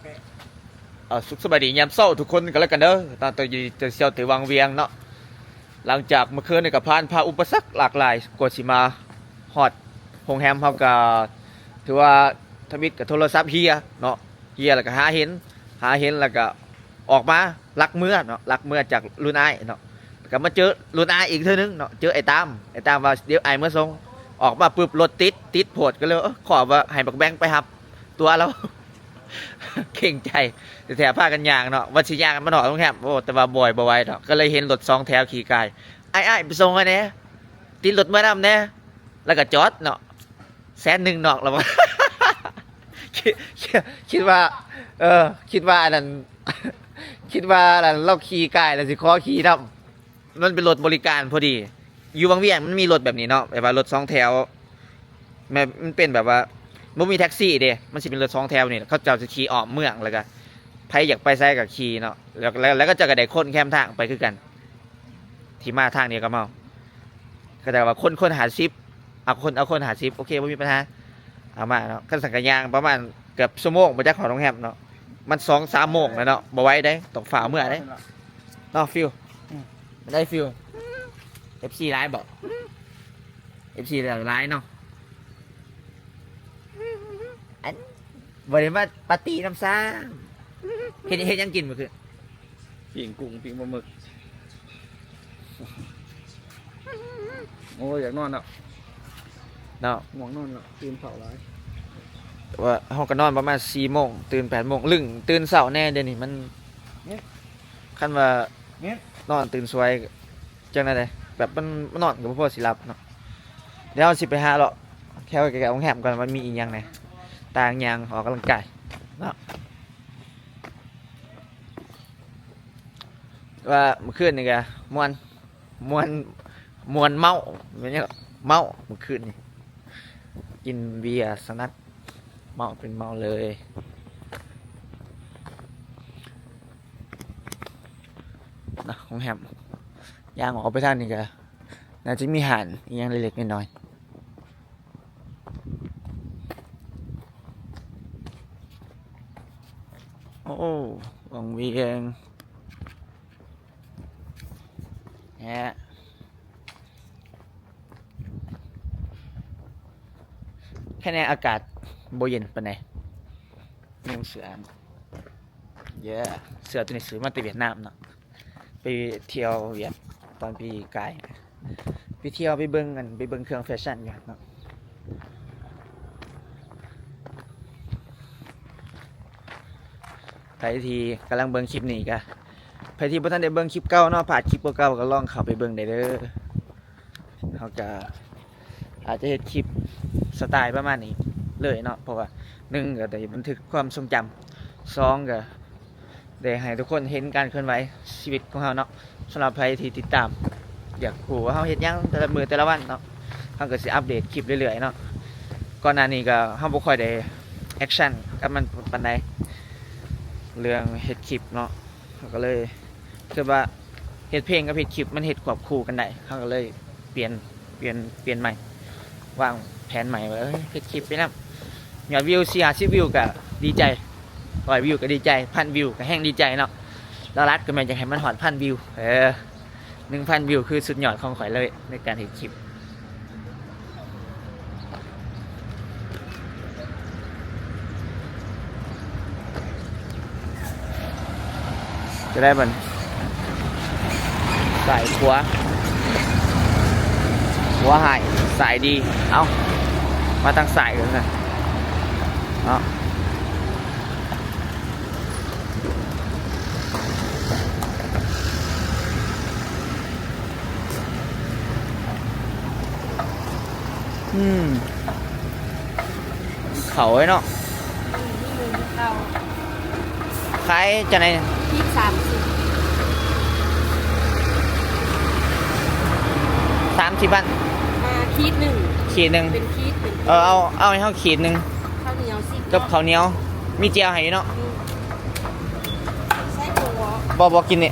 ເອົາ ສຸກສະບາຍດີຍາມເຊົ້າທຸກຄົນກັນແລ້ວກັນເດີເນາະ, ຕອນຢູ່ທີ່ທ່ຽວທີ່ວັງວຽງເນາະ. ຫຼັງຈາກເມື່ອຄືນນີ້ກໍຜ່ານຜ່າອຸປະສັກຫຼາກຫຼາຍ ກວ່າຊິມາຮອດໂຮງແຮມເຮົາ ກໍຖືວ່າທຳອິດກໍໂທລະສັບເຮຍເນາະ, ເຮຍແລ້ວກໍຫາເຫັນ ຫາເຫັນແລ້ວກໍອອກມາລັກເມືອເນາະ, ລັກເມືອຈາກລຸນອ້າຍເນາະ, ກໍມາເຈີລຸນອ້າຍອີກເທື່ອໜຶ່ງເນາະ, ເຈີອ້າຍຕາມ, ອ້າຍຕາມວ່າດຽວອ້າຍເມືອສົ່ງ, ອອກມາປຶບລົດຕິດ ຕິດໂພດ ກໍເລີຍ ເອີ ຂໍວ່າໃຫ້ບັກແບງໄປຮັບຕົວະລາວ. ເກງໃຈແທ້ໆ ພາກັນຍ່າງເນາະ, ວ່າຊິຍ່າງມາຮອດໂຮງແຮມ ໂອ້ ແຕ່ວ່າບໍ່ໄຫວ ບໍ່ໄຫວເນາະ, ກໍເລີຍເຫັນລົດສອງແຖວຂີ່ກາຍ, ອ້າຍ ອ້າຍໄປສົ່ງໃຫ້ແດ່ ຕິດລົດເມືອນຳແດ່, ແລ້ວກໍຈອດເນາະ, ແສນໜຶ່ງນອກແລ້ວ ຄິດ ຄິດ ຄິດວ່າ ເອີ ຄິດວ່າອັນນັ້ນ ຄິດວ່າອັນນັ້ນ ລາວຂີ່ກາຍແລ້ວຊິຂໍຂີ່ນຳ. ມັນເປັນລົດບໍລິການພໍດີ. ຢູ່ວັງວຽງມັນມີລົດແບບນີ້ເນາະ, ແບບວ່າລົດສອງແຖວ, ແບບມັນເປັນແບບວ່າບໍ່ມີແທັກຊີເດ້, ມັນຊິເປັນລົດສອງແຖວນີ້ ເຂົາເຈົ້າຊິຂີ່ອ້ອມເມືອງ, ແລ້ວກໍໃຜຢາກໄປໃສກໍຂີ່ເນາະ, ແລ້ວ ແລ້ວ ແລ້ວເຂົາເຈົ້າກໍໄດ້ຄົນແຄມທາງໄປຄືກັນ ທີ່ມາທາງດຽວກັບເຮົາ. ເຂົາເຈົ້າວ່າຄົນ ຄົນຫ້າສິບ ເອົາຄົນ ເອົາຄົນຫ້າສິບ ໂອເຄ ບໍ່ມີບັນຫາ ເອົາມາເນາະ. ຄັນຊັ້ນກໍຍ່າງປະມານເກືອບຊົ່ວໂມງບໍ່ຈັກຮອດໂຮງແຮມເນາະ, ມັນສອງສາມໂມງແລ້ວເນາະ, ບໍ່ໄຫວເດ້ ຕ້ອງຟ້າວເມືອເດ້ເນາະ ຟິວ. ອືມ ໄດ້ ຟິວ. ເອັບຊີຫຼາຍບໍ່? ເອັບຊີຫຼາຍເນາະ. ອັນ ບໍ່ໄດ້ມາປາຕີ້ນຳຊ້ຳ. ເຮັດ ເຮັດຫຍັງກິນມື້ຄືນ? ປີ້ງກຸ້ງ ປີ້ງປາໝຶກ. ໂອ້ຍ ຢາກນອນແລ້ວເນາະ, ງ່ວງນອນແລ້ວ, ຕື່ນເຊົ້າຫຼາຍ. ແຕ່ວ່າເຮົາກໍນອນປະມານສີ່ໂມງ, ຕື່ນແປດໂມງ, ລຶ້ງຕື່ນເຊົ້າແດ່. ດຽວນີ້ມັນ ແມ່ນ ຄັນວ່າ ແມ່ນ ນອນຕື່ນສວຍ ຈັ່ງໃດ ແບບມັນ ມັນນອນກໍບໍ່ພໍຊິຫຼັບເນາະ. ດຽວເຮົາຊິໄປຫາເລາະແຖວໃກ້ໆໂຮງແຮມກ່ອນ ວ່າມີອີ່ຫຍັງແດ່, ຕ່າງຍ່າງອອກກຳລັງກາຍເນາະ. ວ່າມື້ຄືນນີ້ກໍມ່ວນ ມ່ວນ ມ່ວນເມົາ ແມ່ນຫຍັງ ເມົາມື້ຄືນນີ້ ກິນເບຍສະໜັກ ເມົາເປັນເມົາເລີຍນະ. ໂຮງແຮມ ຍ່າງອອກໄປທາງນີ້ກໍ ໜ້າຈະມີຮ້ານອີ່ຫຍັງເລັກໆນ້ອຍໆ. ໂອ້ ວັງວຽງແຮະ. ແຄ່ນີ້ອາກາດບໍ່ເຢັນປານໃດ. ນຸ່ງເສື້ອ ເຢ້ ເສື້ອໂຕນີ້ຊື້ມາແຕ່ຫວຽດນາມເນາະ. ໄປທ່ຽວຫວຽດຕອນປີກາຍ ໄປທ່ຽວໄປເບິ່ງ ອັນ ໄປເບິ່ງເຄື່ອງແຟຊັ່ນຢູ່ຫັ້ນເນາະ. ໃຜທີ່ກຳລັງເບິ່ງຄລິບນີ້ກະ ໃຜທີ່ບໍ່ທັນໄດ້ເບິ່ງຄລິບເກົ່າເນາະ ພາດຄລິບເກົ່າໆ ກໍລອງເຂົ້າໄປເບິ່ງໄດ້ເດີ. ເຮົາກະອາດຈະເຮັດຄລິບສະໄຕລ໌ປະມານນີ້ເລີຍເນາະ ເພາະວ່າ ໜຶ່ງ ກໍໄດ້ບັນທຶກຄວາມຊົງຈຳ ສອງ ກໍ ໄດ້ໃຫ້ທຸກຄົນເຫັນການເຄື່ອນໄຫວຊີວິດຂອງເຮົາເນາະ. ສຳລັບໃຜທີ່ຕິດຕາມ ຢາກຮູ້ວ່າເຮົາເຮັດຫຍັງແຕ່ລະມື້ແຕ່ລະວັນເນາະ ເຮົາກໍຊິອັບເດດຄລິບເລື້ອຍໆເນາະ. ກ່ອນໜ້ານີ້ກໍເຮົາບໍ່ຄ່ອຍໄດ້ແອັກຊັນກັບມັນປານໃດ ເລື່ອງເຮັດຄລິບເນາະ. ເຮົາກໍເລີຍຄິດວ່າເຮັດເພງກັບເຮັດຄລິບມັນເຮັດຄວບຄູ່ກັນໄດ້ ເຮົາກໍເລີຍປ່ຽນ ປ່ຽນ ປ່ຽນໃໝ່ ວາງແຜນໃໝ່ວ່າ ເອີ ເຮັດຄລິບໄປນຳ ຍອດວິວສີ່ຫ້າສິບວິວກໍດີໃຈ ຮ້ອຍວິວກໍດີໃຈ ພັນວິວກໍແຮ່ງດີໃຈເນາະ. ຫຼັກໆກໍແມ່ນຢາກໃຫ້ມັນຮອດພັນວິວ ເອີ ໜຶ່ງພັນວິວຄືສຸດຍອດຂອງຂ້ອຍເລີຍໃນການເຮັດຄລິບ. ຈະໄດ້ບັດ ຊ້າຍຂວາ ຂວາຮ້າຍ ຊ້າຍດີ. ເອົາ ມາທາງຊ້າຍກັນຊະເນາະ. ອືມ ເຂົ້າເລີຍເນາະ. ອືມ ມີໜຶ່ງເຂົ້າ. ຂາຍຈັ່ງໃດ? ຂີດສາມສິບ. ສາມສິບພັນ? ອ່າ ຂີດໜຶ່ງ. ຂີດໜຶ່ງ. ເປັນຂີດ ເປັນ ເອີ ເອົາ ເອົາໃຫ້ເຮົາຂີດໜຶ່ງ. ເຂົ້າໜຽວສິບ ກັບເຂົ້າໜຽວ. ມີແຈ່ວໃຫ້ຢູ່ເນາະ. ອືມ. ໃສ່ໂກງບໍ່? ບໍ່ ບໍ່ກິນນີ້.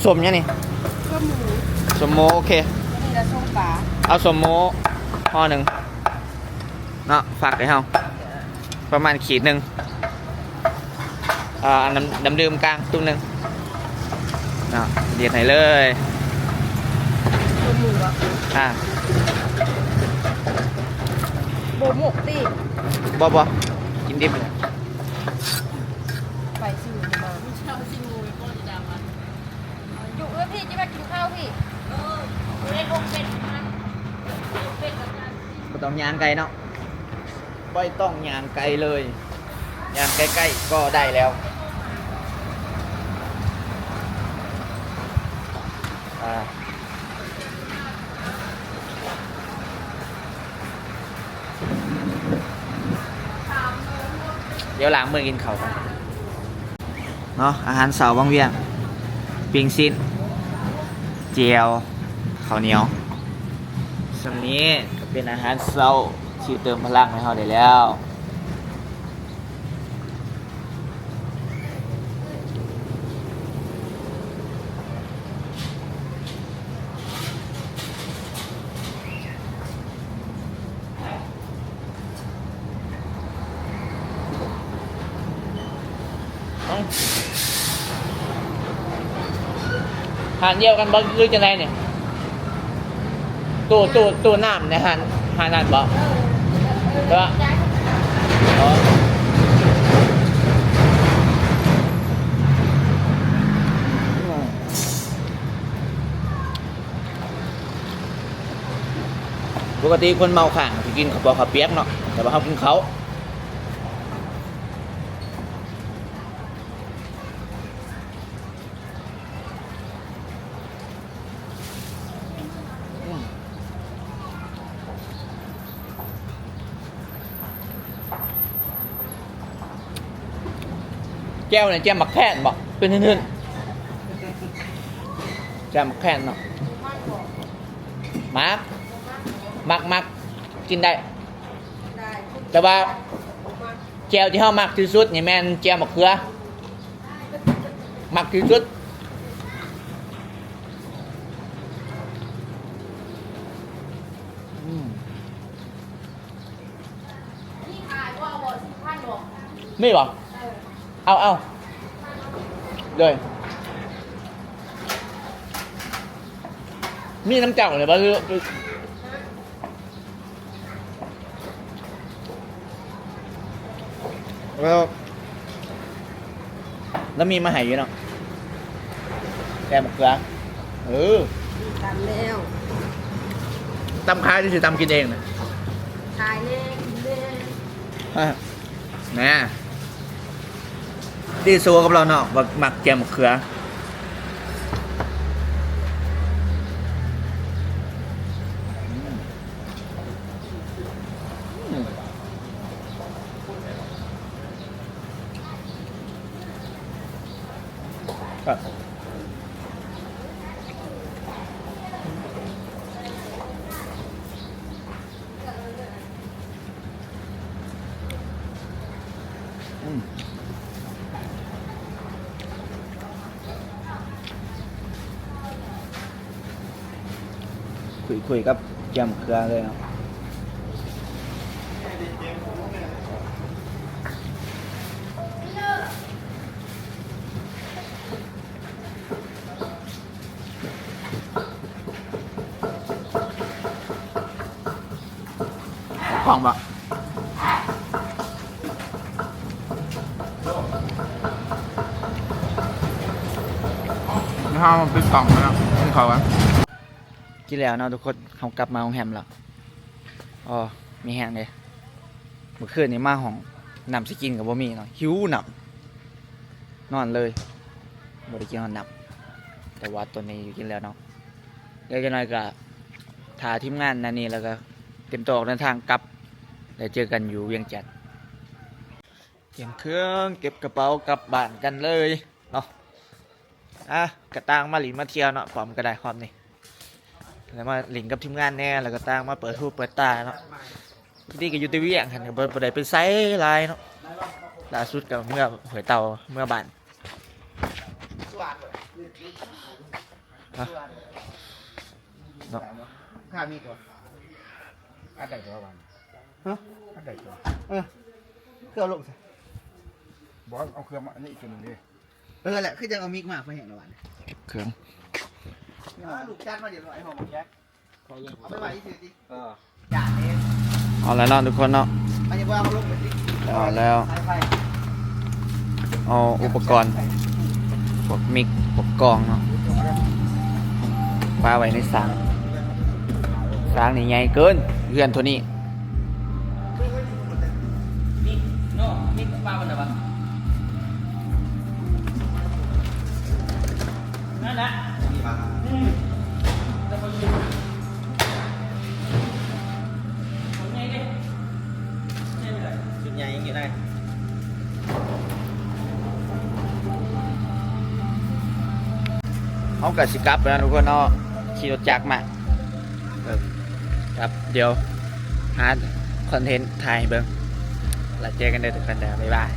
ສົ້ມຫຍັງນີ້? ສົ້ມໝູ. ສົ້ມໝູ ໂອເຄ. ອັນນີ້ລະສົ້ມປາ. ເອົາສົ້ມໝູຫໍ່ໜຶ່ງເນາະ ຝາກໃຫ້ເຮົາ ປະມານຂີດໜຶ່ງ. ອ່າ ນ້ຳ ນ້ຳດື່ມກາງຕຸ້ມໜຶ່ງເນາະ ເຮັດໃຫ້ເລີຍ. ຕົ້ມໝູບໍ່? ອ່າ ບໍ່ໝົກຕິ? ບໍ່ ບໍ່ ກິນດິບ. ໄປຊິມາ ຢູ່ເອື້ອພີ່ ຈະມາກິນເຂົ້າພີ່. ບໍ່ຕ້ອງຍ່າງໄກເນາະ. ບໍ່ຕ້ອງຍ່າງໄກເລີຍ ຍ່າງໃກ້ໆກໍໄດ້ແລ້ວ. ອ່າ ດຽວລ້າງມືກິນເຂົ້າກ່ອນເນາະ. ອາຫານເຊົ້າວັງວຽງ ປີ້ງຊີ້ນ ແຈ່ວ ເຂົ້າໜຽວ. ສ່ຳນີ້ກໍເປັນອາຫານເຊົ້າທີ່ເຕີມພະລັງໃຫ້ເຮົາໄດ້ແລ້ວ. ຮ້ານດຽວກັນບໍ່ ຫຼືຈັ່ງໃດນີ້? ຕູ້ ຕູ້ ຕູ້ນ້ຳໃນຮ້ານ ຮ້ານນັ້ນບໍ່? ເອີ ເອີ ເອີ ເອີ ປົກກະຕິຄົນເມົາຄ້າງຊິກິນເຂົ້າປອກເຂົ້າປຽກເນາະ ແຕ່ວ່າເຮົາກິນເຂົ້າ. ແຈ່ວນີ້ແຈ່ວໝາກແຂ້ນບໍ່? ເປັນຫື່ນໆ ແຈ່ວໝາກແຂ້ນເນາະ. ມັກ ມັກ ມັກ ກິນໄດ້ ແຕ່ວ່າແຈ່ວທີ່ເຮົາມັກທີ່ສຸດນີ້ແມ່ນແຈ່ວໝາກເຂືອ ມັກທີ່ສຸດ. ອືມ ມີຂາຍບໍ່? ເອົາບໍ່? ສິບພັນບໍ່? ມີບໍ່? ເອີ ເອົາ ເອົາ ເລີຍ. ມີນຳເຈົ້ານີ້ບໍ່? ແລ້ວ ແລ້ວມີມາໃຫ້ຢູ່ເນາະ ແກງໝາກເຂືອ. ເອີ ຕຳແລ້ວ ຕຳຂາຍຫຼືຊິຕຳກິນເອງນະ? ຂາຍແດ່ ກິນແດ່. ນະ ຕີໂຊກັບລາວນອກວ່າມັກແກງໝາກເຂືອ. ອືມ ອືມ ອືມ ຄຸຍໆ ກັບແຈ່ວເຂືອເລີຍເນາະ. ກ້ອງບໍ່? ເຮົາປິດກ້ອງແລ້ວເນາະ ກິນເຂົ້າກັນ. ກິນແລ້ວເນາະທຸກຄົນ ເຮົາກັບມາໂຮງແຮມແລ້ວ. ອໍ ມີແຮງເດ້. ມື້ຄືນນີ້ມາຫ້ອງ ນ້ຳຊິກິນກໍບໍ່ມີເນາະ ຫິວນ້ຳ ນອນເລີຍ ບໍ່ໄດ້ກິນຮອດນ້ຳ. ແຕ່ວ່າຕອນນີ້ຢູ່ກິນແລ້ວເນາະ ດຽວຈັກໜ້ອຍກໍຖ້າທີມງານອັນນີ້ ແລ້ວກໍຕຽມຕົວອອກເດີນທາງກັບ ແລ້ວເຈີກັນຢູ່ວຽງຈັນ. ກຽມເຄື່ອງ ເກັບກະເປົາກັບບ້ານກັນເລີຍເນາະ. ອ່ະ ກະຕ່າງມາຫຼິ້ນມາທ່ຽວເນາະ ປ້ອມກໍໄດ້ຮອບນີ້ ແລ້ວມາຫຼິ້ນກັບທີມງານແດ່ ແລ້ວກໍຕ່າງມາເປີດຫູເປີດຕາເນາະ. ທີ່ນີ້ກໍຢູ່ແຕ່ວຽງຫັ້ນ ກໍບໍ່ ບໍ່ໄດ້ໄປໃສຫຼາຍເນາະ. ລ່າສຸດກໍເມືອຫ້ວຍເຕົ່າ ເມືອບ້ານ ຮະ ເນາະ. ຂ້າມີຕົວ ອັດໄດ້ຕົວວ່າ ຮະ ອັດໄດ້ຕົວ ເອີ ຄືເອົາລົງຊະ. ບໍ່ ເອົາເຄື່ອງມາ ອັນນີ້ອີກຕົວໜຶ່ງເດ້. ເອີ ແຫຼະ ຄືຈັ່ງເອົາມິກມາ ເພື່ອຫຍັງລະຫວານ. ເຄື່ອງ ເອີ ລູກຈັດມາຮຽບຮ້ອຍ ຫ້ອງແຈັກ ເອົາໄປໄວ້ຊື່ຕິ. ເອີ ຢ້ານເດ້. ເອົາແລ້ວເນາະທຸກຄົນເນາະ ອັນນີ້ບໍ່ເອົາລົງໄປຕິ. ເອົາແລ້ວ ສາຍໄຟ ເອົາອຸປະກອນ ພວກມິກ ພວກກ້ອງເນາະ ປະໄວ້ໃນສາງ. ສາງນີ້ໃຫຍ່ເກີນ ເຮືອນໂທນີ້. ມີເນາະ ມີປາບັນດາວະ ນັ້ນແຫຼະ ອືມ ຂອງໃຫຍ່ເດ້ ໃຫຍ່ເລີຍ ຊຸດໃຫຍ່ຢູ່ໃນ. ເຮົາກະຊິກັບແລ້ວທຸກຄົນເນາະ ຂີ່ລົດຈັກມາ ເອີ ກັບ ດຽວຫາຄອນເທັນຖ່າຍໃຫ້ເບິ່ງ ແລ້ວເຈີກັນເດີທຸກຄົນເດີ ບາຍບາຍ.